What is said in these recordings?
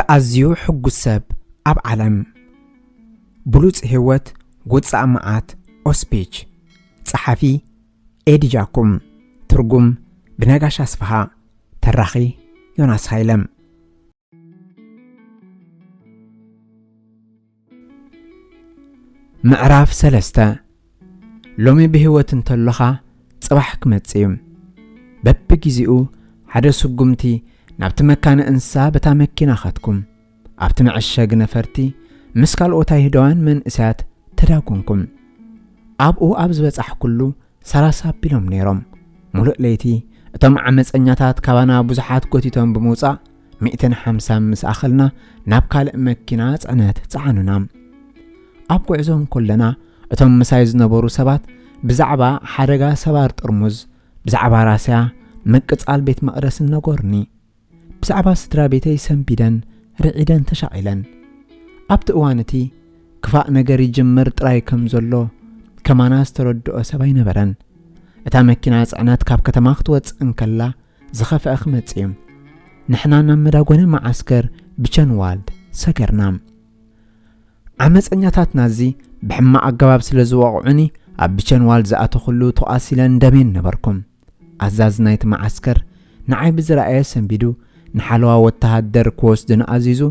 ኣዝዩ ሕጉስ ሰብ ኣብ ዓለም። ብሉጽ ህይወት ውጻእ መዓት ኦስፒች። ጸሓፊ ኤዲ ጃኩም። ትርጉም ብነጋሽ ኣስፍሃ። ተራኺ ዮናስ ሃይለ። ምዕራፍ ሰለስተ። ሎሚ ብህይወት እንተሎኻ፣ ጽባሕ ክመጽእ እዩ። በብግዜኡ ሓደ ስጉምቲ ናብቲ መካነ እንስሳ በታ መኪና ኸድኩም። ኣብቲ መዐሸጊ ነፈርቲ ምስ ካልኦት ኣይሁዳውያን መንእሰያት ተዳጎንኩም። ኣብኡ ኣብ ዝበጻሕኩሉ፣ ሰላሳ ኣቢሎም ነይሮም። ሙሉእ ለይቲ እቶም ዓመጸኛታት ካባና ብዙሓት ጎቲቶም ብምውጻእ፣ ሚእትን ሓምሳን ምስ ኣኸልና ናብ ካልእ መኪና ጽዕነት ጸዓኑና። ኣብ ጉዕዞ እንከለና፣ እቶም ምሳይ ዝነበሩ ሰባት ብዛዕባ ሓደጋ ሰባር ጥርሙዝ፣ ብዛዕባ ራስያ፣ ምቅጻል ቤት መቕደስን ነገሩኒ። ብዛዕባ ስድራ ቤተይ ሰንቢደን ርዒደን ተሻቒለን። ኣብቲ እዋን እቲ ክፋእ ነገር ይጅምር ጥራይ ከም ዘሎ ከማና ዝተረድኦ ሰብ ኣይነበረን። እታ መኪና ጽዕነት ካብ ከተማ ክትወጽእ እንከላ ዝኸፍአ ክመጽእ እዩ። ንሕና ናብ መዳጎኒ መዓስከር ብቸንዋልድ ሰገርና። ዓመጸኛታት ናዚ ብሕማቕ ኣገባብ ስለ ዝወቕዑኒ፣ ኣብ ብቸንዋልድ ዝኣተኹሉ ተቓሲለን ደሜን ነበርኩም። ኣዛዚ ናይቲ መዓስከር ንዓይ ብዝረኣየ ሰንቢዱ ንሓለዋ ወተሃደር ክወስዱን ኣዚዙ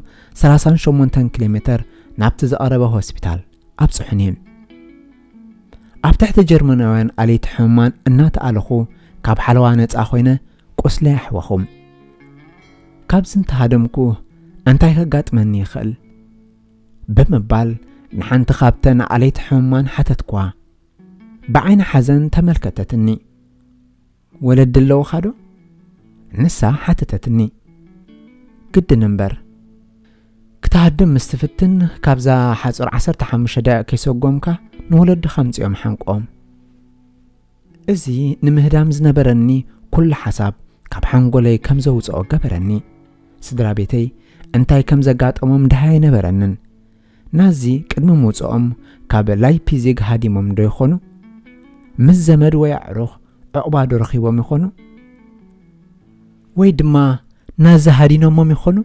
ሰላሳን ሸሞንተን ኪሎ ሜተር ናብቲ ዝቐረበ ሆስፒታል ኣብጽሑኒ። ኣብ ትሕቲ ጀርመናውያን ኣለይቲ ሕሙማን እናተኣለኹ ካብ ሓለዋ ነጻ ኮይነ ቁስለይ ኣሕወኹ። ካብዚ እንተሃደምኩ እንታይ ከጋጥመኒ ይኽእል? ብምባል ንሓንቲ ካብተን ኣለይቲ ሕሙማን ሓተትኩዋ። ብዓይኒ ሓዘን ተመልከተትኒ። "ወለዲ ኣለውኻ ዶ?" ንሳ ሓተተትኒ። "ግድን እምበር፣ ክትሃድም ምስ ትፍትን ካብዛ ሓጹር ዓሰርተ ሓሙሽተ ደቂቕ ከይሰጎምካ ንወለድኻ ኣምጺኦም ሓንቆም።" እዚ ንምህዳም ዝነበረኒ ኩሉ ሓሳብ ካብ ሓንጎለይ ከም ዘውጽኦ ገበረኒ። ስድራ ቤተይ እንታይ ከም ዘጋጠሞም ደሃይ ኣይነበረንን። ናዚ ቅድሚ ምውጽኦም ካብ ላይፕዚግ ሃዲሞም ዶ ይኾኑ? ምስ ዘመድ ወይ ኣዕሩኽ ዕቑባ ዶ ረኺቦም ይኾኑ? ወይ ድማ ናዚ ሃዲኖሞም ይኾኑ?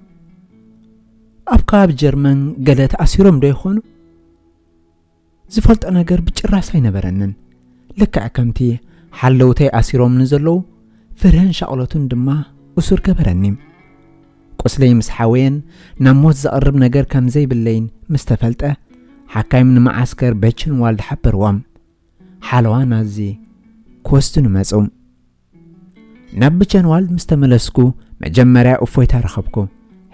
ኣብ ከባቢ ጀርመን ገለ ተኣሲሮም ዶ ይኾኑ? ዝፈልጦ ነገር ብጭራስ ኣይነበረንን። ልክዕ ከምቲ ሓለውተይ ኣሲሮምኒ ዘለዉ፣ ፍርህን ሻቕሎትን ድማ እሱር ገበረኒ። ቁስለይ ምስ ሓወየን ናብ ሞት ዘቕርብ ነገር ከም ዘይብለይን ምስ ተፈልጠ፣ ሓካይም ንመዓስከር በችንዋልድ ሓበርዎም። ሓለዋ ናዚ ክወስዱኒ መጹ። ናብ ብቸንዋልድ ምስ ተመለስኩ፣ መጀመርያ እፎይታ ረኸብኩ።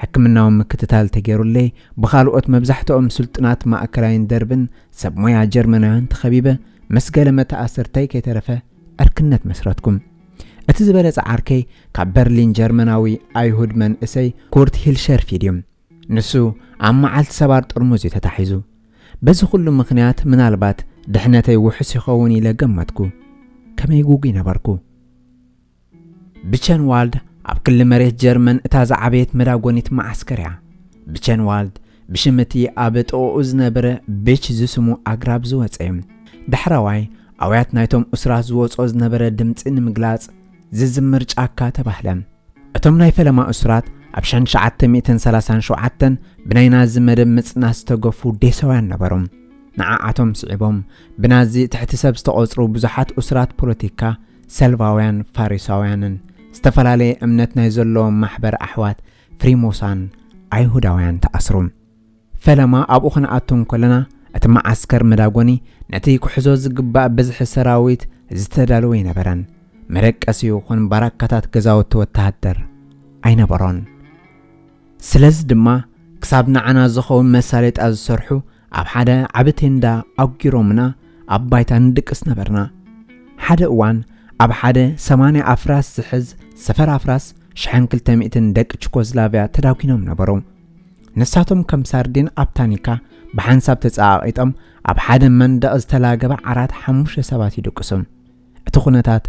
ሕክምናዊ ምክትታል ተገይሩለይ፣ ብኻልኦት መብዛሕትኦም ስልጡናት ማእከላይን ደርብን ሰብ ሞያ ጀርመናውያን ተኸቢበ፣ ምስ ገለ መተኣሰርተይ ከይተረፈ ዕርክነት መስረትኩ። እቲ ዝበለጸ ዓርከይ ካብ በርሊን ጀርመናዊ ኣይሁድ መንእሰይ ኩርት ሂልሸርፊድ እዩ። ንሱ ኣብ መዓልቲ ሰባር ጥርሙዝ እዩ ተታሒዙ። በዚ ኩሉ ምኽንያት ምናልባት ድሕነተይ ውሑስ ይኸውን ኢለ ገመትኩ። ከመይ ጉጉይ ነበርኩ። ብቸንዋልድ ኣብ ክሊ መሬት ጀርመን እታ ዝዓበየት መዳጎኒት መዓስከር እያ። ብቸንዋልድ ብሽም እቲ ኣብ ጥቕኡ ዝነበረ ቤች ዝስሙ ኣግራብ ዝወጸ እዩ። ዳሕራዋይ ኣውያት ናይቶም እሱራት ዝወጾ ዝነበረ ድምጺ ንምግላጽ ዝዝምር ጫካ ተባህለ። እቶም ናይ ፈለማ እሱራት ኣብ ሸንሸዓተ ሚእትን ሰላሳን ሸውዓተን ብናይ ናዚ መደብ ምጽናት ዝተገፉ ዴሳውያን ነበሩ። ንዓኣቶም ስዒቦም ብናዚ ትሕቲ ሰብ ዝተቖጽሩ ብዙሓት እሱራት ፖለቲካ፣ ሰልቫውያን፣ ፋሪሳውያንን ዝተፈላለየ እምነት ናይ ዘለዎም ማሕበር ኣሕዋት ፍሪሞሳን ኣይሁዳውያን ተኣስሩ። ፈለማ ኣብኡ ክንኣቱ እንከለና፣ እቲ መዓስከር መዳጎኒ ነቲ ክሕዞ ዝግባእ ብዝሒ ሰራዊት ዝተዳለወ ኣይነበረን። መደቀሲ ይኹን ባራካታት ገዛውቲ ወተሃደር ኣይነበሮን። ስለዚ ድማ፣ ክሳብ ንዓና ዝኸውን መሳለጣ ዝሰርሑ ኣብ ሓደ ዓቢ ቴንዳ ኣጉጊሮምና ኣብ ባይታ ንድቅስ ነበርና። ሓደ እዋን ኣብ ሓደ ሰማንያ ኣፍራስ ዝሕዝ ሰፈር ኣፍራስ ሽሕን ክልተ ሚእትን ደቂ ቹኮዝላቭያ ተዳጒኖም ነበሩ። ንሳቶም ከም ሳርዲን ኣብ ታኒካ ብሓንሳብ ተጸቓቒጦም ኣብ ሓደ መንደቕ ዝተላገበ ዓራት ሓሙሽተ ሰባት ይድቅሱ። እቲ ኩነታት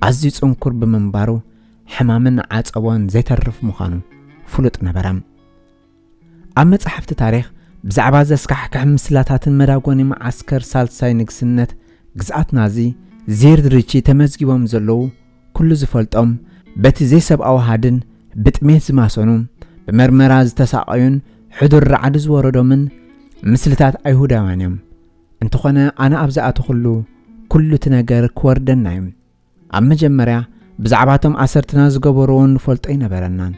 ኣዝዩ ጽንኩር ብምንባሩ፣ ሕማምን ዓጸቦን ዘይተርፍ ምዃኑ ፍሉጥ ነበረ። ኣብ መጻሕፍቲ ታሪኽ ብዛዕባ ዘስካሕክሕ ምስላታትን መዳጎኒ መዓስከር ሳልሳይ ንግስነት ግዝኣት ናዚ ዚርድ ሪቺ ተመዝጊቦም ዘለዉ ኩሉ ዝፈልጦም፣ በቲ ዘይሰብኣዊ ሃድን ብጥሜት ዝማሰኑ፣ ብመርመራ ዝተሳቐዩን ሕዱር ራዕዲ ዝወረዶምን ምስልታት ኣይሁዳውያን እዮም። እንተኾነ ኣነ ኣብ ዝኣተኹሉ ኩሉ እቲ ነገር ክወርደና እዩ። ኣብ መጀመርያ ብዛዕባቶም ኣሰርትና ዝገበርዎ ንፈልጦ ኣይነበረናን።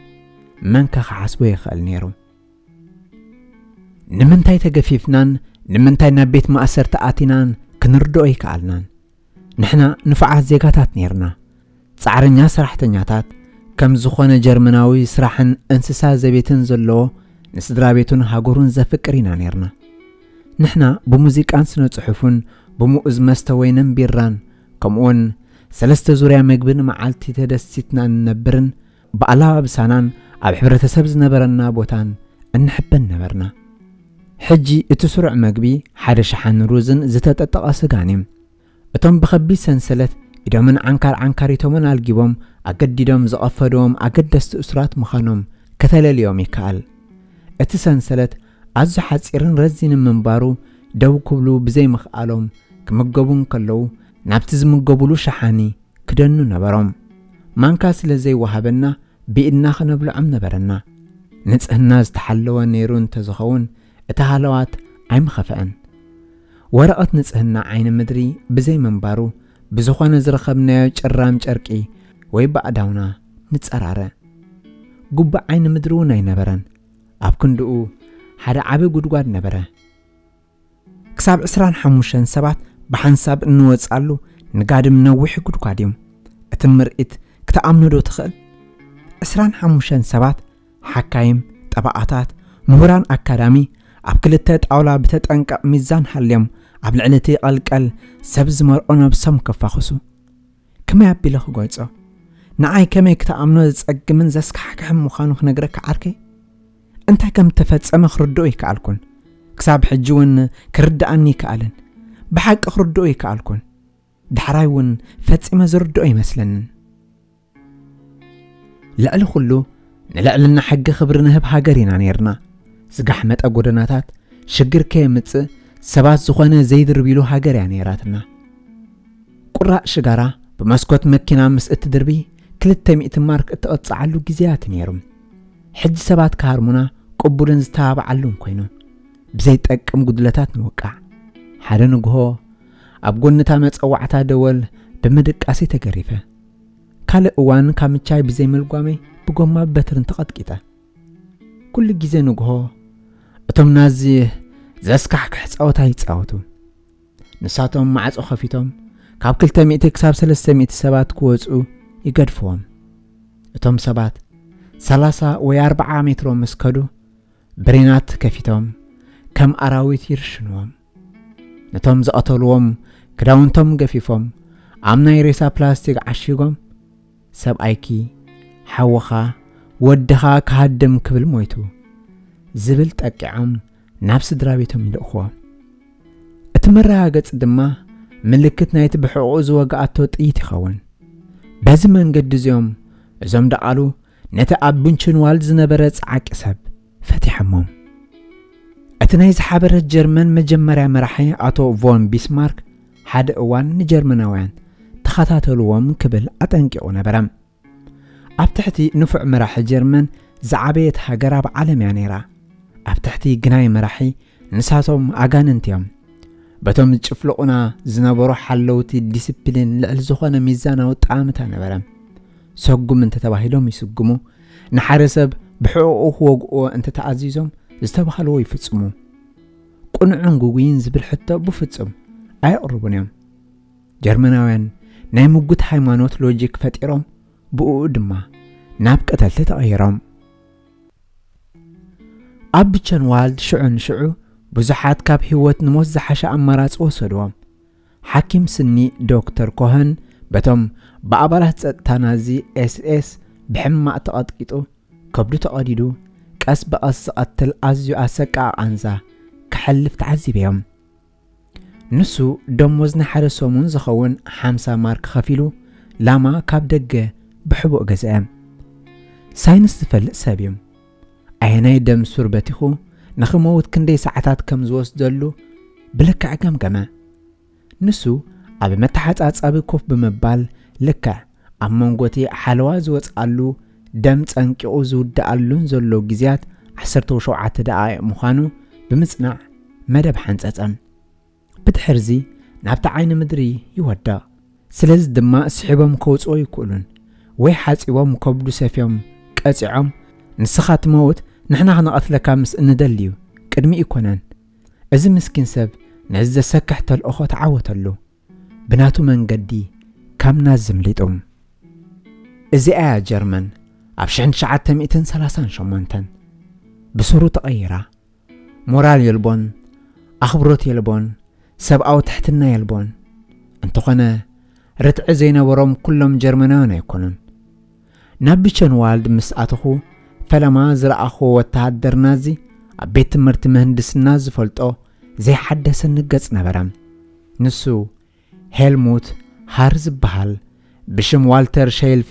መን ከ ክሓስቦ ይኽእል ነይሩ? ንምንታይ ተገፊፍናን ንምንታይ ናብ ቤት ማእሰርቲ ኣቲናን ክንርድኦ ኣይከኣልናን። ንሕና ንፉዓት ዜጋታት ነይርና። ጻዕረኛ ሰራሕተኛታት፣ ከም ዝኾነ ጀርመናዊ ስራሕን እንስሳ ዘቤትን ዘለዎ፣ ንስድራ ቤቱን ሃገሩን ዘፍቅር ኢና ነይርና። ንሕና ብሙዚቃን ስነ ጽሑፍን፣ ብምኡዝ መስተ ወይንን ቢራን፣ ከምኡውን ሰለስተ ዙርያ መግቢ ንመዓልቲ ተደሲትና ንነብርን፣ ብኣለባብሳናን ኣብ ሕብረተሰብ ዝነበረና ቦታን እንሕበን ነበርና። ሕጂ እቲ ስሩዕ መግቢ ሓደ ሸሓኒ ሩዝን ዝተጠጠቐ ስጋን እዩ። እቶም ብኸቢድ ሰንሰለት ኢዶምን ዓንካር ዓንካሪቶምን ኣልጊቦም ኣገዲዶም ዝቐፈድዎም ኣገደስቲ እሱራት ምዃኖም ከተለልዮም ይከኣል። እቲ ሰንሰለት ኣዝዩ ሓጺርን ረዚንን ምንባሩ ደው ክብሉ ብዘይምኽኣሎም ክምገቡ እንከለዉ ናብቲ ዝምገቡሉ ሸሓኒ ክደኑ ነበሮም። ማንካ ስለ ዘይወሃበና ብኢድና ከነብልዖም ነበረና። ንጽህና ዝተሓለወ ነይሩ እንተዝኸውን እቲ ሃለዋት ኣይምኸፍአን። ወረቐት ንጽህና ዓይኒ ምድሪ ብዘይምንባሩ ብዝኾነ ዝረኸብናዮ ጭራም ጨርቂ ወይ ብኣእዳውና ንጸራረ። ጉባእ ዓይኒ ምድሪ እውን ኣይነበረን። ኣብ ክንድኡ ሓደ ዓቢ ጉድጓድ ነበረ። ክሳብ ዕስራን ሓሙሽተን ሰባት ብሓንሳብ እንወጽኣሉ ንጋድም ነዊሕ ጉድጓድ እዩ። እቲ ምርኢት ክትኣምኖ ዶ ትኽእል? ዕስራን ሓሙሽተን ሰባት፣ ሓካይም፣ ጠበቓታት፣ ምሁራን ኣካዳሚ፣ ኣብ ክልተ ጣውላ ብተጠንቀቕ ሚዛን ሃልዮም ኣብ ልዕሊ እቲ ቀልቀል ሰብ ዝመርዖ ነብሶም ከፋኹሱ። ከመይ ኣቢለ ክገልጾ? ንዓይ ከመይ ክትኣምኖ ዘጸግምን ዘስካሕክሕን ምዃኑ ክነግረካ ዓርከይ? እንታይ ከም እተፈጸመ ክርድኦ ኣይከኣልኩን። ክሳብ ሕጂ እውን ክርድኣኒ ኣይከኣለን። ብሓቂ ክርድኦ ኣይከኣልኩን። ዳሕራይ እውን ፈጺመ ዝርድኦ ኣይመስለንን። ልዕሊ ኩሉ ንልዕልና ሕጊ ክብሪ ንህብ ሃገር ኢና ነይርና። ዝጋሕመጠ ጎደናታት፣ ሽግር ከየምጽእ ሰባት ዝኾነ ዘይድርብይሉ ሃገር እያ ነይራትና። ቁራዕ ሽጋራ ብመስኮት መኪና ምስ እትድርቢ ክልተ ሚእቲ ማርክ እትቕጽዓሉ ግዜያት ነይሩ። ሕጂ ሰባት ክሃርሙና ቅቡልን ዝተባብዓሉን ኮይኑ፣ ብዘይጠቅም ጉድለታት ንውቃዕ። ሓደ ንግሆ ኣብ ጎኒ እታ መጸዋዕታ ደወል ብምድቃሰይ ተገሪፈ። ካልእ እዋን ካምቻይ ብዘይምልጓመይ ብጎማ በትርን ተቐጥቂጠ። ኩሉ ግዜ ንግሆ እቶም ናዚ ዘስካሕክሕ ጸወታ ይጻወቱ። ንሳቶም ማዕጾ ከፊቶም ካብ ክልተ ሚእቲ ክሳብ ሰለስተ ሚእቲ ሰባት ክወጹ ይገድፍዎም። እቶም ሰባት ሰላሳ ወይ ኣርብዓ ሜትሮ ምስ ከዱ ብሬናት ከፊቶም ከም ኣራዊት ይርሽንዎም። ነቶም ዝቐተልዎም ክዳውንቶም ገፊፎም ኣብ ናይ ሬሳ ፕላስቲክ ዓሺጎም፣ "ሰብኣይኪ፣ ሓውኻ፣ ወድኻ ክሃድም ክብል ሞይቱ" ዝብል ጠቂዖም ናብ ስድራ ቤቶም ይልእኽዎ። እቲ መረጋገጺ ድማ ምልክት ናይቲ ብሕቑኡ ዝወግኣቶ ጥይት ይኸውን። በዚ መንገዲ እዚኦም እዞም ደቓሉ ነቲ ኣብ ቡቸንዋልድ ዝነበረ ጸዓቂ ሰብ ፈቲሖሞም። እቲ ናይ ዝሓበረት ጀርመን መጀመርያ መራሒ ኣቶ ቮን ቢስማርክ ሓደ እዋን ንጀርመናውያን "ተኸታተልዎም" ክብል ኣጠንቂቑ ነበረ። ኣብ ትሕቲ ንፉዕ መራሒ ጀርመን ዝዓበየት ሃገር ኣብ ዓለም እያ ነይራ። ኣብ ትሕቲ ግናይ መራሒ ንሳቶም ኣጋንንቲ እዮም። በቶም ዝጭፍልቑና ዝነበሩ ሓለውቲ ዲስፕሊን ልዕሊ ዝኾነ ሚዛናዊ ጠኣምታ ነበረ። ሰጉም እንተተባሂሎም ይስጉሙ፣ ንሓደ ሰብ ብሕቑኡ ክወግእዎ እንተተኣዚዞም ዝተባህልዎ ይፍጽሙ። ቅኑዕን ግጉይን ዝብል ሕቶ ብፍጹም ኣየቕርቡን እዮም። ጀርመናውያን ናይ ምጉት ሃይማኖት ሎጂክ ፈጢሮም፣ ብእኡ ድማ ናብ ቀተልቲ ተቐይሮም። ኣብ ቡቸንዋልድ ሽዑ ንሽዑ ብዙሓት ካብ ህይወት ንሞት ዝሓሸ ኣማራጺ ወሰድዎም። ሓኪም ስኒ ዶክተር ኮኸን በቶም ብኣባላት ጸጥታ ናዚ ኤስኤስ ብሕማቕ ተቐጥቂጡ፣ ከብዱ ተቐዲዱ፣ ቀስ ብቐስ ዝቐትል ኣዝዩ ኣሰቃቒ ቃንዛ ክሓልፍ ተዓዚበዮም። ንሱ ደሞዝ ንሓደ ሰሙን ዝኸውን ሓምሳ ማርክ ከፊሉ ላማ ካብ ደገ ብሕቡእ ገዝአ። ሳይንስ ዝፈልጥ ሰብ እዩ። ኣየናይ ደም ሱር በቲኹ ንኽመውት ክንደይ ሰዓታት ከም ዝወስደሉ ብልክዕ ገምገመ። ንሱ ኣብ መተሓጻጸቢ ኮፍ ብምባል ልክዕ ኣብ መንጎ እቲ ሓለዋ ዝወጽኣሉ ደም ጸንቂቑ ዝውድኣሉን ዘሎ ግዜያት ዓሰርተ ሸውዓተ ደቓይቕ ምዃኑ ብምጽናዕ መደብ ሓንጸጸ። ብድሕርዚ ናብቲ ዓይኒ ምድሪ ይወድቕ። ስለዚ ድማ ስሒቦም ከውጽኦ ይክእሉን፣ ወይ ሓጺቦም ከብዱ ሰፍዮም ቀጺዖም፣ "ንስኻ ትመውት፣ ንሕና ክንቐትለካ ምስ እንደሊ እዩ፣ ቅድሚ ይኮነን። እዚ ምስኪን ሰብ ነዚ ዘሰክሕ ተልእኾ ተዓወተሉ፣ ብናቱ መንገዲ ካብ ናዚ ኣምሊጡ." እዚኣ እያ ጀርመን ኣብ ሽሕን ትሽዓተ ሚእትን ሰላሳን ሸሞንተን ብሱሩ ተቐይራ። ሞራል የልቦን፣ ኣኽብሮት የልቦን፣ ሰብኣዊ ትሕትና የልቦን። እንተኾነ፣ ርትዒ ዘይነበሮም ኩሎም ጀርመናውያን ኣይኮኑን። ናብ ቢቸንዋልድ ምስ ኣተኹ፣ ፈለማ ዝረኣኹዎ ወተሃደር ናዚ ኣብ ቤት ትምህርቲ ምህንድስና ዝፈልጦ ዘይሓደሰኒ ገጽ ነበረ። ንሱ ሄልሙት ሃር ዝበሃል፣ ብሽም ዋልተር ሸይልፍ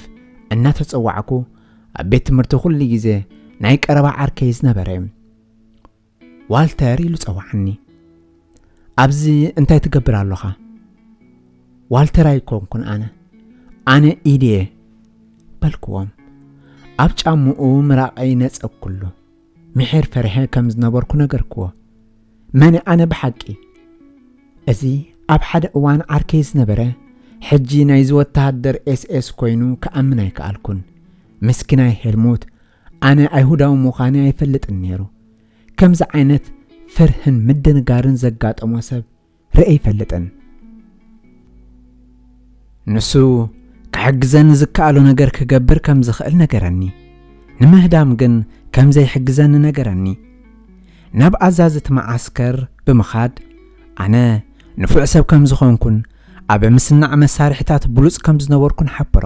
እናተጸዋዕኩ፣ ኣብ ቤት ትምህርቲ ኩሉ ግዜ ናይ ቀረባ ዓርከይ ዝነበረ እዩ። "ዋልተር" ኢሉ ጸዋዓኒ። "ኣብዚ እንታይ ትገብር ኣሎኻ?" "ዋልተር ኣይኮንኩን ኣነ፣ ኣነ ኢድየ" በልክዎም። ኣብ ጫምኡ ምራቐይ ነጸግኩሉ። ምሒር ፈሪሐ ከም ዝነበርኩ ነገርክዎ። መን ኣነ ብሓቂ? እዚ ኣብ ሓደ እዋን ዓርከይ ዝነበረ፣ ሕጂ ናይዚ ወተሃደር ኤስ ኤስ ኮይኑ ክኣምን ኣይከኣልኩን። ምስኪናይ ሄልሙት፣ ኣነ ኣይሁዳዊ ምዃነይ ኣይፈልጥን ነይሩ። ከምዚ ዓይነት ፍርህን ምድንጋርን ዘጋጠሞ ሰብ ርእየ ኣይፈልጥን። ንሱ ክሕግዘኒ ዝከኣሎ ነገር ክገብር ከም ዝኽእል ነገረኒ። ንምህዳም ግን ከም ዘይሕግዘኒ ነገረኒ። ናብ ኣዛዚ እቲ መዓስከር ብምኻድ፣ ኣነ ንፉዕ ሰብ ከም ዝኾንኩን ኣብ ምስናዕ መሳርሒታት ብሉጽ ከም ዝነበርኩን ሓበሮ።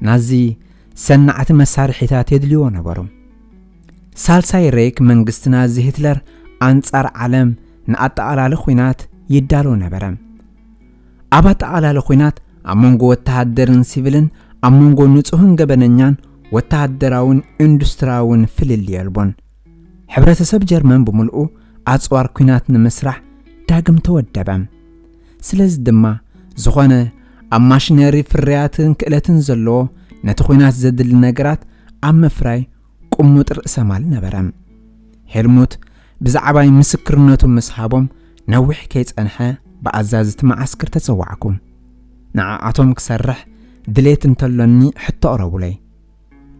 ናዚ ሰናዕቲ መሳርሒታት የድልይዎ ነበሩ። ሳልሳይ ሬክ መንግስቲ ናዚ ሂትለር ኣንጻር ዓለም ንኣጠቓላሊ ኹናት ይዳሎ ነበረ። ኣብ ኣጠቓላሊ ኹናት ኣብ መንጎ ወተሃደርን ሲቪልን፣ ኣብ መንጎ ንጹህን ገበነኛን ወተሃደራውን ኢንዱስትራውን ፍልልይ የልቦን። ሕብረተሰብ ጀርመን ብምልኡ ኣጽዋር ኲናት ንምስራሕ ዳግም ተወደበ። ስለዚ ድማ ዝኾነ ኣብ ማሽነሪ ፍርያትን ክእለትን ዘለዎ ነቲ ኲናት ዘድሊ ነገራት ኣብ ምፍራይ ቅሙጥ ርእሰ ማል ነበረ። ሄልሙት ብዛዕባይ ምስክርነቱ ምስ ሃቦም ነዊሕ ከይጸንሐ ብኣዛዝቲ መዓስከር ተጸዋዕኩ። ንዓኣቶም ክሰርሕ ድሌት እንተሎኒ ሕቶ ኣቕረቡለይ።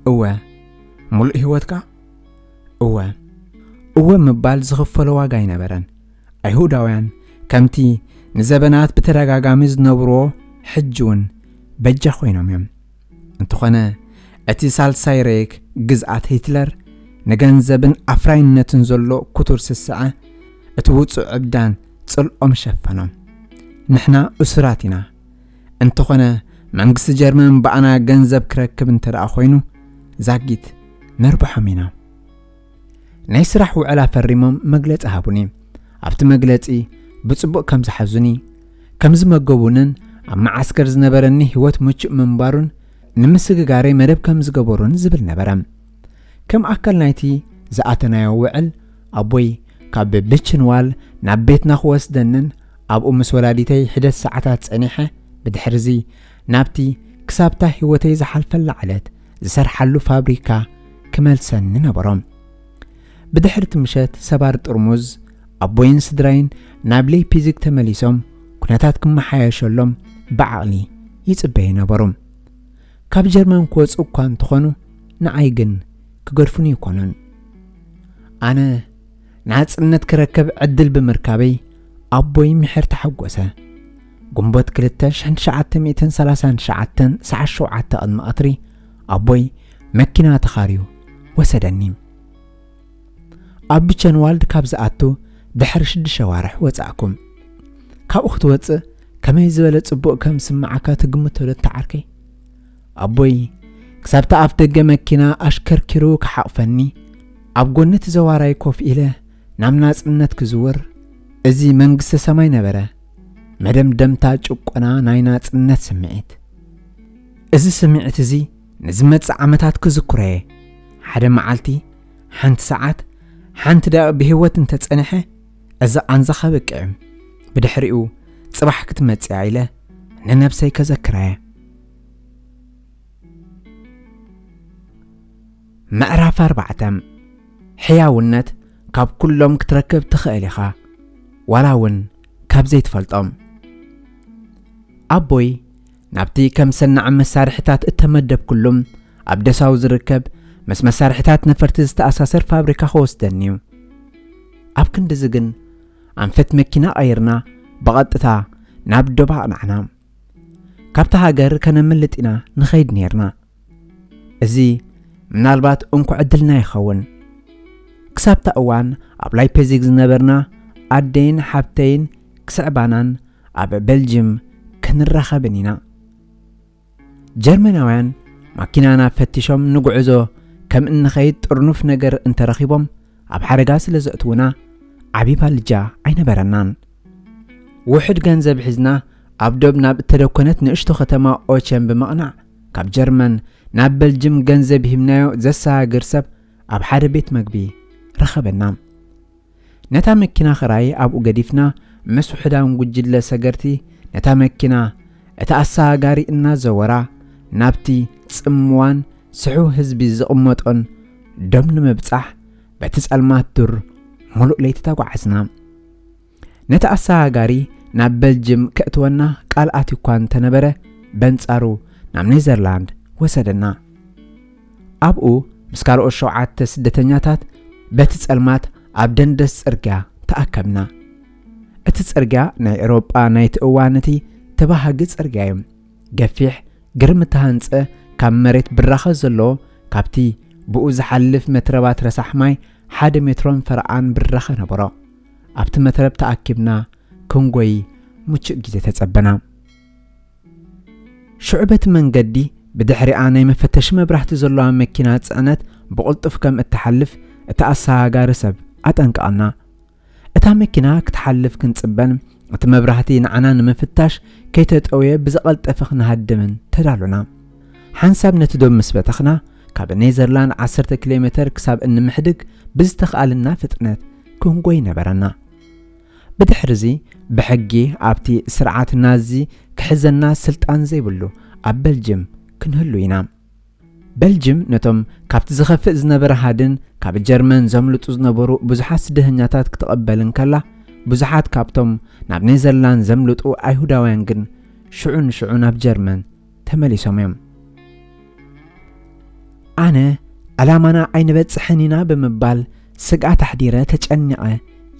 እወ፣ ሙሉእ ህይወትካ? እወ። እወ ምባል ዝኽፈሎ ዋጋ ኣይነበረን። ኣይሁዳውያን ከምቲ ንዘበናት ብተደጋጋሚ ዝነብርዎ ሕጂ እውን በጃ ኮይኖም እዮም። እንተኾነ፣ እቲ ሳልሳይ ሬክ ግዝኣት ሂትለር ንገንዘብን ኣፍራይነትን ዘሎ ክቱር ስስዐ፣ እቲ ውጹእ ዕብዳን ጽልኦም ሸፈኖ። ንሕና እሱራት ኢና። እንተኾነ፣ መንግስቲ ጀርመን ብኣና ገንዘብ ክረክብ እንተ ደኣ ኮይኑ፣ ዛጊት ነርብሖም ኢና። ናይ ስራሕ ውዕል ኣፈሪሞም መግለጺ ሃቡኒ። ኣብቲ መግለጺ ብጽቡቕ ከም ዝሓዙኒ፣ ከም ዝመገቡንን ኣብ መዓስከር ዝነበረኒ ህይወት ምቹእ ምንባሩን ንምስግጋረይ መደብ ከም ዝገበሩን ዝብል ነበረ። ከም ኣካል ናይቲ ዝኣተናዮ ውዕል፣ ኣቦይ ካብ ብችንዋል ናብ ቤትና ክወስደንን ኣብኡ ምስ ወላዲተይ ሒደት ሰዓታት ጸኒሐ፣ ብድሕርዚ ናብቲ ክሳብታ ህይወተይ ዝሓልፈላ ዕለት ዝሰርሓሉ ፋብሪካ ክመልሰኒ ነበሮ። ብድሕሪ እቲ ምሸት ሰባር ጥርሙዝ፣ ኣቦይን ስድራይን ናብ ሌይፕዚግ ተመሊሶም ኩነታት ክመሓየሸሎም ብዓቕሊ ይጽበዩ ነበሩ። ካብ ጀርመን ክወጹ እኳ እንተኾኑ፣ ንዓይ ግን ክገድፉኒ ኣይኮኑን። ኣነ ናጽነት ክረከብ ዕድል ብምርካበይ ኣቦይ ምሕር ተሓጎሰ። ግንቦት ክልተ ሽሕን ትሽዓተ ሚእትን ሰላሳን ትሽዓተን ሰዓት ሸውዓተ ቅድሚ ቀትሪ ኣቦይ መኪና ተኻርዩ ወሰደኒ። ኣብ ብቸንዋልድ ካብ ዝኣቱ ድሕሪ ሽዱሽተ ኣዋርሕ ወጻእኩ። ካብኡ ክትወጽእ ከመይ ዝበለ ጽቡቕ ከም ዝስምዓካ ትግምቶ ዶ እታ ዓርከይ? ኣቦይ ክሳብቲ ኣፍ ደገ መኪና ኣሽከርኪሩ ክሓቕፈኒ፣ ኣብ ጎኒ እቲ ዘዋራይ ኮፍ ኢለ ናብ ናጽነት ክዝውር፣ እዚ መንግስተ ሰማይ ነበረ፣ መደምደምታ ጭቆና ናይ ናጽነት ስምዒት። እዚ ስምዒት እዚ ንዝመጽእ ዓመታት ክዝክሮ እየ። ሓደ መዓልቲ፣ ሓንቲ ሰዓት፣ ሓንቲ ደቂቕ ብህይወት እንተጸኒሐ፣ እዚ ቃንዛ ከብቅዕ እዩ። ብድሕሪኡ ጽባሕ ክትመጽእ እያ ኢለ ንነብሰይ ከዘክራ እየ። ምዕራፍ ኣርባዕተ። ሕያውነት ካብ ኩሎም ክትረክብ ትኽእል ኢኻ፣ ዋላ እውን ካብ ዘይትፈልጦም። ኣቦይ ናብቲ ከም ሰናዕ መሳርሕታት እተመደብኩሉም ኣብ ደሳው ዝርከብ ምስ መሳርሕታት ነፈርቲ ዝተኣሳሰር ፋብሪካ ክወስደኒ እዩ። ኣብ ክንድዚ ግን ኣንፈት መኪና ቀይርና ብቐጥታ ናብ ዶብ ኣቕናዕና። ካብታ ሃገር ከነምልጥ ኢና ንኸይድ ነይርና። እዚ ምናልባት እንኮ ዕድልና ይኸውን። ክሳብታ እዋን ኣብ ላይፕዚግ ዝነበርና ኣደይን ሓብተይን ክስዕባናን ኣብ ቤልጅም ክንራኸብን ኢና። ጀርመናውያን ማኪናና ፈቲሾም ንጉዕዞ ከም እንኸይድ ጥርኑፍ ነገር እንተረኺቦም ኣብ ሓደጋ ስለ ዘእትዉና ዓቢ ባልጃ ኣይነበረናን። ውሑድ ገንዘብ ሒዝና ኣብ ዶብ ናብ እተደኮነት ንእሽቶ ከተማ ኦቸን ብምቕናዕ ካብ ጀርመን ናብ ቤልጅም ገንዘብ ሂብናዮ ዘሰጋግር ሰብ ኣብ ሓደ ቤት መግቢ ረኸበና። ነታ መኪና ኽራይ ኣብኡ ገዲፍና ምስ ውሑዳን ጉጅለ ሰገርቲ ነታ መኪና እቲ ኣሰጋጋሪ እናዘወራ ናብቲ ጽምዋን ስሑ ህዝቢ ዝቕመጦን ዶብ ንምብጻሕ በቲ ጸልማት ዱር ሙሉእ ለይቲ ተጓዓዝና። ነቲ ኣሰጋጋሪ ናብ ቤልጅም ከእትወና ቃል ኣትዩ እኳ እንተነበረ በንጻሩ ናብ ኔዘርላንድ ወሰደና። ኣብኡ ምስ ካልኦት ሸውዓተ ስደተኛታት በቲ ጸልማት ኣብ ደንደስ ጽርግያ ተኣከብና። እቲ ጽርግያ ናይ ኤውሮጳ ናይቲ እዋን እቲ ተባሃጊ ጽርግያ እዩ። ገፊሕ ግርም እተሃንጸ ካብ መሬት ብራኸ ዘለዎ ካብቲ ብኡ ዝሓልፍ መትረባት ረሳሕ ማይ ሓደ ሜትሮን ፈረቓን ብራኸ ነበሮ። ኣብቲ መትረብ ተኣኪብና ክንጎይ ምቹእ ግዜ ተጸበና። ሽዑ በቲ መንገዲ ብድሕሪኣ ናይ መፈተሺ መብራህቲ ዘለዋ መኪና ጽዕነት ብቕልጡፍ ከም እትሓልፍ እቲ ኣሰጋጋሪ ሰብ ኣጠንቀቐና። እታ መኪና ክትሓልፍ ክንጽበን እቲ መብራህቲ ንዓና ንምፍታሽ ከይተጠውየ ብዝቐልጠፈ ክንሃድምን ተዳሉና። ሓንሳብ ነቲ ዶብ ምስ በተኽና ካብ ኔዘርላንድ ዓሰርተ ኪሎ ሜተር ክሳብ እንምሕድግ ብዝተኽኣልና ፍጥነት ክንጎይ ነበረና። ብድሕርዚ ብሕጊ ኣብቲ ስርዓት ናዚ ክሕዘና ስልጣን ዘይብሉ ኣብ በልጅም ክንህሉ ኢና። በልጅም ነቶም ካብቲ ዝኸፍእ ዝነበረ ሃድን ካብ ጀርመን ዘምልጡ ዝነበሩ ብዙሓት ስደተኛታት ክትቐበል እንከላ ብዙሓት ካብቶም ናብ ኔዘርላንድ ዘምልጡ ኣይሁዳውያን ግን ሽዑ ንሽዑ ናብ ጀርመን ተመሊሶም እዮም። ኣነ ዕላማና ኣይንበጽሕን ኢና ብምባል ስግኣት ኣሕዲረ ተጨኒቐ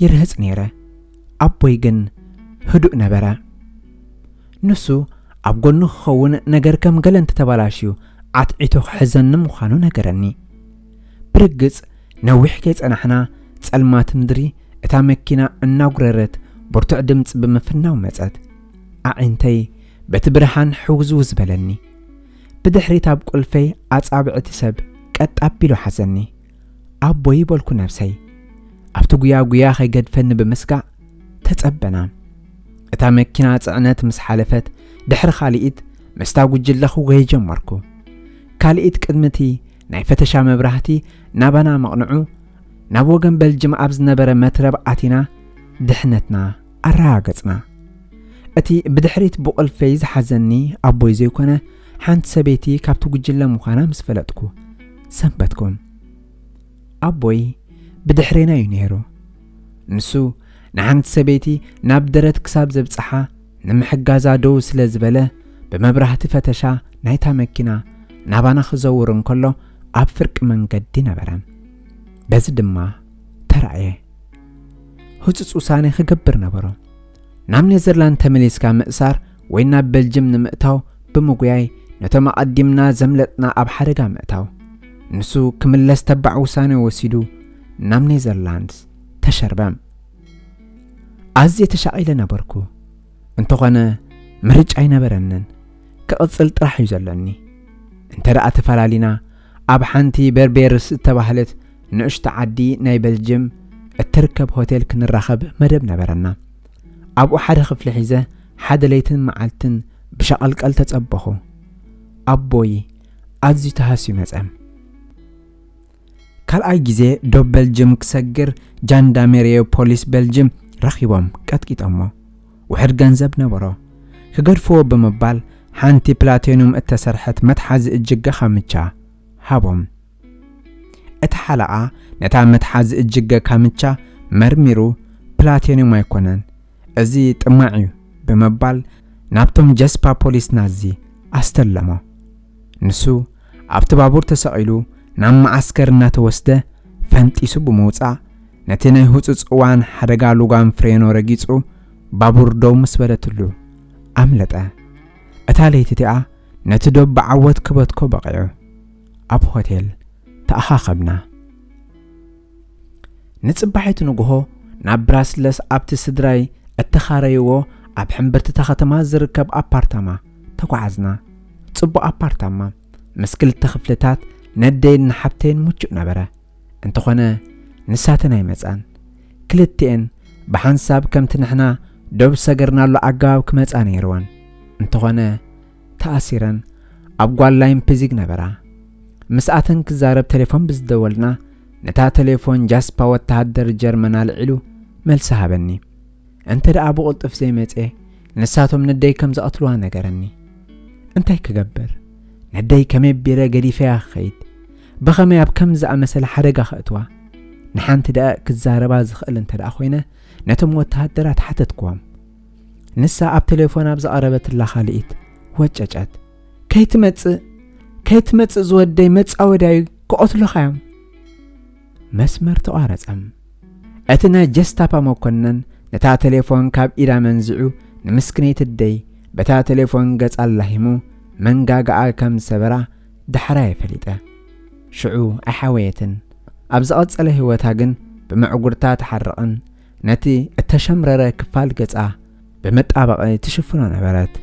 ይርህጽ ነይረ። ኣቦይ ግን ህዱእ ነበረ። ንሱ ኣብ ጎኑ ክኸውን ነገር ከም ገለ እንተተባላሽዩ ዓትዒቱ ክሕዘኒ ምዃኑ ነገረኒ። ብርግጽ ነዊሕ ከይጸናሕና ጸልማት ምድሪ እታ መኪና እናጉረረት ብርቱዕ ድምጺ ብምፍናው መጸት። ኣዒንተይ በቲ ብርሃን ሕውዝውዝ በለኒ። ብድሕሪት ኣብ ቁልፈይ ኣጻብዕቲ ሰብ ቀጥ ኣቢሉ ሓዘኒ። ኣቦይ በልኩ ነብሰይ። ኣብቲ ጉያ ጉያ ከይገድፈኒ ብምስጋእ ተጸበና። እታ መኪና ጽዕነት ምስ ሓለፈት ድሕሪ ካልኢት ምስታ ጉጅለ ክጎየ ጀመርኩ። ካልኢት ቅድሚ እቲ ናይ ፈተሻ መብራህቲ ናባና መቕንዑ ናብ ወገን በልጅም ኣብ ዝነበረ መትረብ ኣቲና ድሕነትና ኣረጋገጽና። እቲ ብድሕሪት ብቑልፈይ ዝሓዘኒ ኣቦይ ዘይኮነ ሓንቲ ሰበይቲ ካብቲ ጉጅለ ምዃና ምስ ፈለጥኩ ሰንበትኩ። ኣቦይ ብድሕሬና እዩ ነይሩ። ንሱ ንሓንቲ ሰበይቲ ናብ ደረት ክሳብ ዘብጽሓ ንምሕጋዛ ደው ስለ ዝበለ ብመብራህቲ ፈተሻ ናይታ መኪና ናባና ክዘውር እንከሎ ኣብ ፍርቂ መንገዲ ነበረ። በዚ ድማ ተራእየ። ህጹጽ ውሳኔ ክገብር ነበሮ። ናብ ኔዘርላንድ ተመሊስካ ምእሳር ወይ ናብ በልጅም ንምእታው ብምጉያይ ነቶም ኣቐዲምና ዘምለጥና ኣብ ሓደጋ ምእታው። ንሱ ክምለስ ተባዕ ውሳኔ ወሲዱ ናብ ኔዘርላንድስ ተሸርበ። ኣዝየ ተሻቒለ ነበርኩ። እንተኾነ ምርጫ ኣይነበረንን። ክቕጽል ጥራሕ እዩ ዘሎኒ። እንተ ደኣ ተፈላሊና ኣብ ሓንቲ በርቤርስ እተባህለት ንእሽቶ ዓዲ ናይ በልጅም እትርከብ ሆቴል ክንራኸብ መደብ ነበረና። ኣብኡ ሓደ ክፍሊ ሒዘ ሓደ ለይትን መዓልትን ብሸቐልቀል ተጸበኹ። ኣቦይ ኣዝዩ ተሃስዩ መጸ። ካልኣይ ግዜ ዶብ በልጅም ክሰግር ጃንዳሜርየ ፖሊስ በልጅም ረኺቦም ቀጥቂጦሞ። ውሕድ ገንዘብ ነበሮ። ክገድፍዎ ብምባል ሓንቲ ፕላቴኑም እተሰርሐት መትሓዚ እጅገ ካምቻ ሃቦም። እቲ ሓለቓ ነታ መትሓዚ እጅገ ካምቻ መርሚሩ፣ ፕላቲኒየም ኣይኮነን፣ እዚ ጥማዕ እዩ ብምባል ናብቶም ጀስፓ ፖሊስ ናዚ ኣስተለሞ። ንሱ ኣብቲ ባቡር ተሰቒሉ ናብ መዓስከር እናተወስደ ፈንጢሱ ብምውጻእ፣ ነቲ ናይ ህጹጽ እዋን ሓደጋ ሉጋን ፍሬኖ ረጊጹ፣ ባቡር ደው ምስ በለትሉ ኣምለጠ። እታ ለይቲ እቲኣ ነቲ ዶብ ብዓወት ክበትኮ በቒዑ። ኣብ ሆቴል ተኣኻኸብና። ንጽባሒቱ ንግሆ ናብ ብራስለስ ኣብቲ ስድራይ እተኻረይዎ ኣብ ሕምብርቲ እታ ከተማ ዝርከብ ኣፓርታማ ተጓዓዝና። ጽቡቕ ኣፓርታማ ምስ ክልተ ክፍልታት ነደይን ንሓብተይን ምቹእ ነበረ። እንተኾነ ንሳተን ኣይመጻን። ክልቲኤን ብሓንሳብ ከምቲ ንሕና ዶብ ዝሰገርናሉ ኣገባብ ክመጻ ነይርወን። እንተኾነ ተኣሲረን ኣብ ጓል ላይምፕዚግ ነበራ። ምስኣተን ክዛረብ ቴሌፎን ብዝደወልና፣ ነታ ቴሌፎን ጃስፓ ወተሃደር ጀርመን ኣልዒሉ መልሲ ሃበኒ። እንተ ደኣ ብቕልጡፍ ዘይመጽኤ ንሳቶም ነደይ ከም ዝቐትልዋ ነገረኒ። እንታይ ክገብር? ነደይ ከመይ ኣቢረ ገዲፈያ ክኸይድ? ብኸመይ ኣብ ከም ዝኣመሰለ ሓደጋ ከእትዋ? ንሓንቲ ደኣ ክዛረባ ዝኽእል እንተ ደኣ ኮይነ ነቶም ወተሃደራት ሓተትክዎም። ንሳ ኣብ ቴሌፎን ኣብ ዝቐረበትላ ካልኢት ወጨጨት። "ከይትመጽእ፣ ከይትመጽእ ዝወደይ መጻወድያ እዩ፣ ክቐትሉኻ እዮም!" መስመር ተቋረጸ። እቲ ናይ ጀስታፓ መኮነን ነታ ቴሌፎን ካብ ኢዳ መንዚዑ ንምስክነይቲ ኣደይ በታ ቴሌፎን ገጻ ኣላሂሙ መንጋጋኣ ከም ዝሰበራ ዳሕራይ ፈሊጠ። ሽዑ ኣይሓወየትን። ኣብ ዝቐጸለ ህይወታ ግን ብምዕጉርታ ትሓርቕን ነቲ እተሸምረረ ክፋል ገጻ ብመጣበቒ ትሽፍኖ ነበረት።